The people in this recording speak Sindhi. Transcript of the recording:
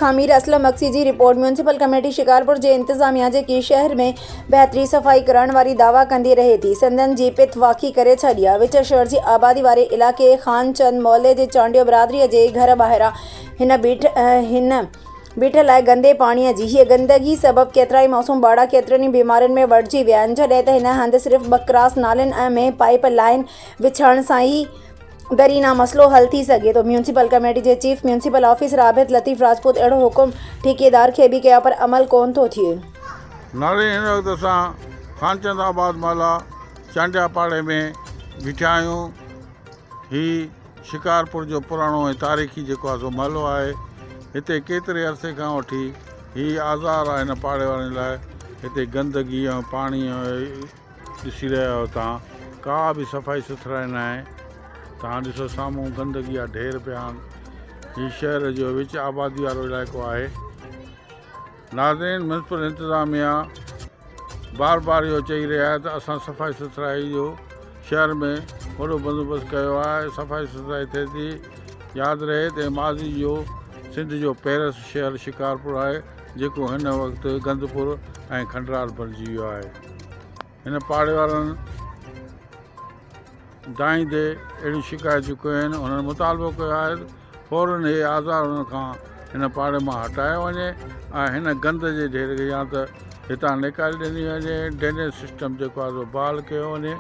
کان مير اسلم مگسي جي رپورٽ، ميونسپل ڪميٽي شڪارپور جي انتظاميا جيڪي شهر ۾ بهتري صفائي ڪرڻ واري دعويٰ ڪندي رهي ٿي سندن جي پت واکي ڪري ڇڏي آ وچ شهر جي آبادي واري علائقي خان چند محلي جي چانڊيو برادري جي گهر ٻاهران هن بيٺ هن بيٺل آهي گندي پاڻي جي هيء گندگي سبب ڪيترائي معصوم ٻارڙا ڪيترين ئي بيمارين ۾ وٺجي ويا آهن جڏهن ته هن هنڌ صرف ٻه ڪراس نالين ۾ پائيپ لائين وڇائڻ سان ئي درينا مسئلو حل ٿي سگهي ٿو. ميونسپل ڪميٽي جي chief municipal officer Abid Latif Rajput اهڙو حڪم ٺيڪيدار کي به ڪيو پر عمل ڪونه ٿو ٿئي. ناري هن وقت اسان خانچند آباد محلا چانڊيا پاڙي ۾ بيٺا آهيون. هي شڪارپور جو پراڻو ۽ تاريخي جيڪو آهي سو محلو آهي. هتي ڪيتري عرصي کان وٺي هي آزار آهي هن پاڙي وارن لاء. هتي گندگي ۽ پاڻي ۽ ڏسي رهيا آهيو توهان ڪا به صفائي سٿرائي ناهي توهان ڏسو سامهون گندگي جا ڍير پيا آهن هي شهر جو وچ آبادي وارو علائقو آهي ناظرين ميونسپل انتظاميا بار بار اهو چئي رهيا آهي ته اسان صفائي سٿرائي جو شهر ۾ وڏو بندوبست ڪيو آهي صفائي سٿرائي ٿئي ٿي ياد رهي ته ماضي جو سنڌ جو پيرس شهر شڪارپور آهي جيڪو هن وقت گندپور ۽ کنڊرار بڻجي ويو آهي هن پاڙي وارن دانهيندي اهڙيون شڪايتون ڪيون آهن انهن مطالبو ڪيو آهي ته فورن هي آزار انهن کان هن پاڙي مان هٽايو وڃي ۽ هن گند جي ڍير کي يا ته هتان نيڪالي ڏني وڃي ڊرينيج سسٽم جيڪو آهي سو بحال ڪيو وڃي.